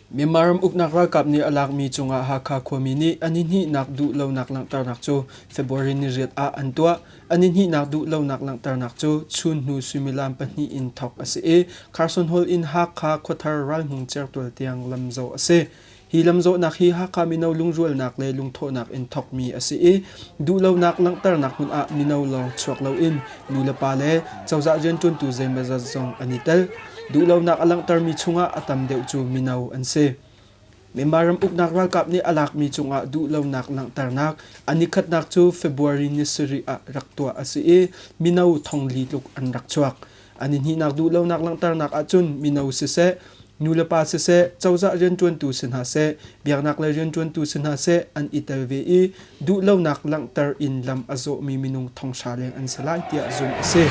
Myanmar ram uknak ralkap nih a lakmi cungah Hakha khuami nih a nihnihnak duhlonak langhternak cu February niriat ah an tuah. A nihnihnak duhlonak langhternak cu chun hnu suimilam pahnih in thawk a si i Carson Hall in Hakha khuathar ralhmung certual tiang lamzawh a si. Hi lamzawhnak hi Hakha mino lungrualnak le lungthawhnak in thawkmi a si i duhlonak langhternak hmun ah mino lawng chuak loin nulepa le cozah rianṭuantu zeimawzat zong an i tel. Duhlonak a langhtermi chungah a tam deuh cu mino an si. Myanmar ram uknak ralkap nih a lakmi cungah duhlonak langhternak a nikhatnak cu February ni sarih ah rak tuah a si i mino thongli tluk an rak chuak. An i hnihnak duhlonak langhternak ahcun mino siseh, nulepa siseh, cozah rianṭuantu si hna seh, biaknak lei rianṭuantu si hna seh an i tel ve i duhlonak langhter in lam a zawhmi minung thonghra leng an si lai tiah zumh a si.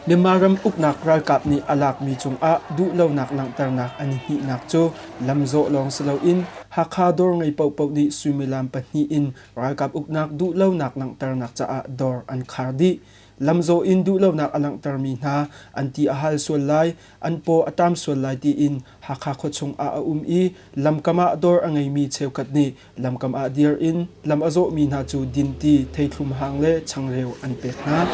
Myanmar ram uknak ralkap nih a lakmi cungah duhlonak langhternak an i hnihnak cu lamzawh lawng si loin Hakha dawr ngei paohpaoh nih suimilam pahnih in ralkap uknak duhlonak langhternak caah dawr an khar dih. Lamzawh in duhlonak a langhtermi hna an ti a hal sual lai, an paw a ṭam sual lai tiin Hakha khuachung ah a um i lamkam ah dawr a ngeimi cheukhat nih lamkam ah dir in lam a zawhmi hna cu dinti, theithlum hang le changreu an pek hna.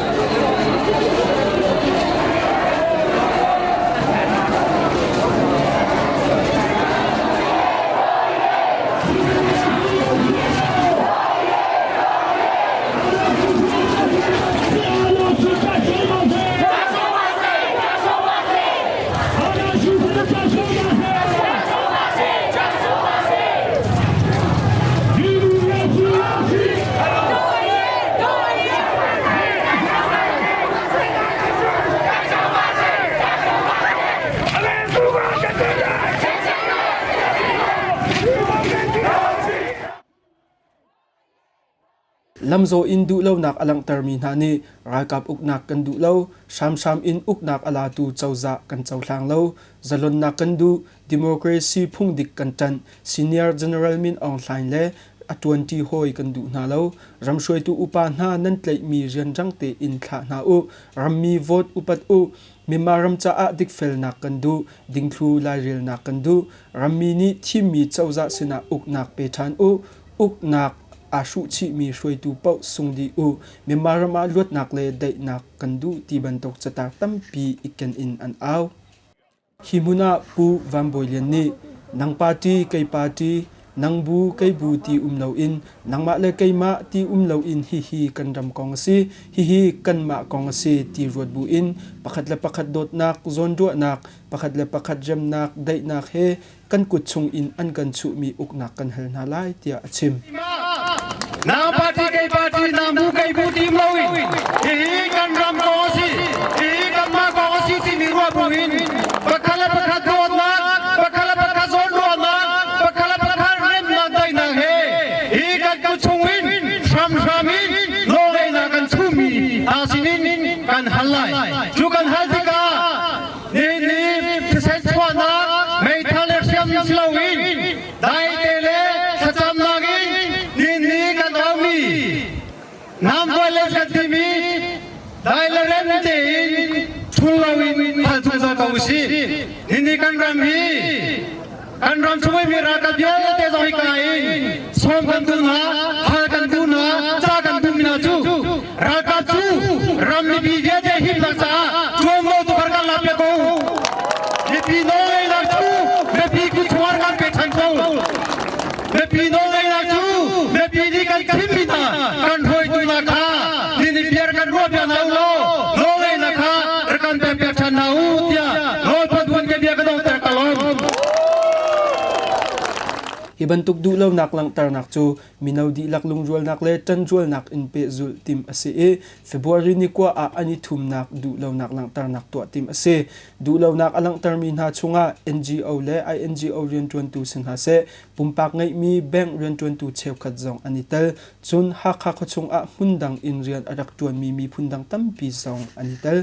Lamzawh in duhlonak a langhtermi hna nih ralkap uknak kan duh lo, hramhram in uknak a latu cozah kan cohlang lo, zalonnak kan duh, democracy phungdik kan ṭanh, Senior General Min Aung Hlaing le a ṭuanṭi hawi kan duh hna lo, ram hruaitu upa hna nan tlaihmi rianrang tein thlah hna u, rammi vote upat u, Myanmar ram caah dikfelnak kan duh, dingthlu lairelnak kan duh, rammi nih thimmi cozah sinah uknak pe ṭhan u, uknak aa hruhchihmi hruaitu paoh sung dih u, Myanmar ram ah luatnak le daihnak kan duh ti bantuk catar tampi i ken in an au. Hi hmun ah Pu Van Bawi Lian nih nang party kei party, nang bu kei bu ti um loin nangmah le keimah ti um loin hihi kan ram kong a si, hihi kanmah kong a si ti ruat buin pakhat le pakhat dawtnak, zawnruahnak, pakhat le pakhat remnak, daihnak he kan kut chung in an kan chuhmi uknak kan hal hna lai tiah a chim. Nang party kei party, nang bu kei bu ti um loin hihi kan ram kong a si, hihi kanmah kong a si timi ruah buin pakhat le pakhat dawtnak, pakhat le pakhat zawnruahnak, pakhat le pakhat remnak daihnak he hi kan kut chung in hramhram in nawlngeihnak kan chuhmi hna sinin kan hal lai. Cu kan hal tikah. zungzal ko usih. Nini kan ram hi kan ram chung i mi ralkap vialte zong hi ka in sawm kan duh hna, hal kan duh hna, ca kan duhmi hna cu ralkap cu ram mipi vialte himnak caah ṭuanvo tu kan lak piak ko. Mipi nawlngeihnak cu mipi kut chungah kan pe ṭhan ko. Mipi nawlngeihnak cu mipi nih kan thimmi hna kan hruaitu hna kha nini biar kan ruah piak hna u law nawlngeihnak kha rak kan pek piak ṭhan hna u tiah nawlpat buan ka bia ka donghter ka lawm. Hi bantuk duhlonak langhternak cu mino dihlak lungrualnak le ṭanrualnak in pehzulh timh a si i February ni kua ah an i thumnak duhlonak langhternak tuah timh a si. Duhlonak a langhtermi hna chungah NGO le INGO rianṭuantu si hna seh, pumpak ngeihmi bank rianṭuantu cheukhat zong an i tel. Cun Hakha khuachung ah hmundang in rian a rak ṭuanmi miphun dang tampi zong an i tel.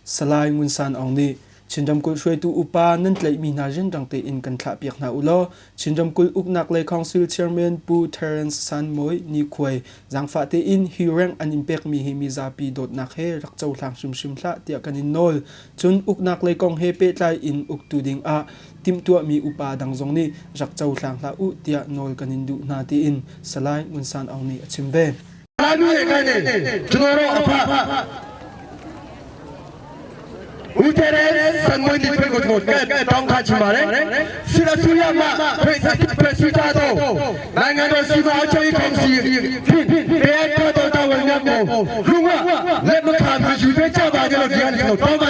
Salai Ngun San Aung nih Chin ramkulh hruaitu upa nan tlaihmi hna rianrang tein kan thlahpiak hna u law Chin ramkulh uknak lei council chairman Pu Terence San Mawi Nikhuai zaangfah tein hi rank an in pekmi hi mizapi dawtnak he rak cohlang hrimhrim hlah tiah kan in nawl. Cun uknak lei kong he pehtlai in uktu ding ah timhtuahmi upa dang zong nih rak cohlang hlah u tiah nawl kan in duh hna tiin Salai Ngun San Aung nih a chim ve. ကျွန်တော်တို့အဖဦးတဲ့ဆန်မွေးဒီခွေကိုကျွန်တော်ကဲတောင်းခချင်ပါတယ်ဆီရဆူရမခွေစတိဖွဲ့စည်းထားတော့နိုင်ငံတော်စီမံအုပ်ချုပ်ရေးကောင်စီဖြင့်တရားတော်တော်တာဝန်များကိုလူကလက်မခံမယူသေးကြပါကြလို့ဒီကနေ့ကျွန်တော်တောင်းပန်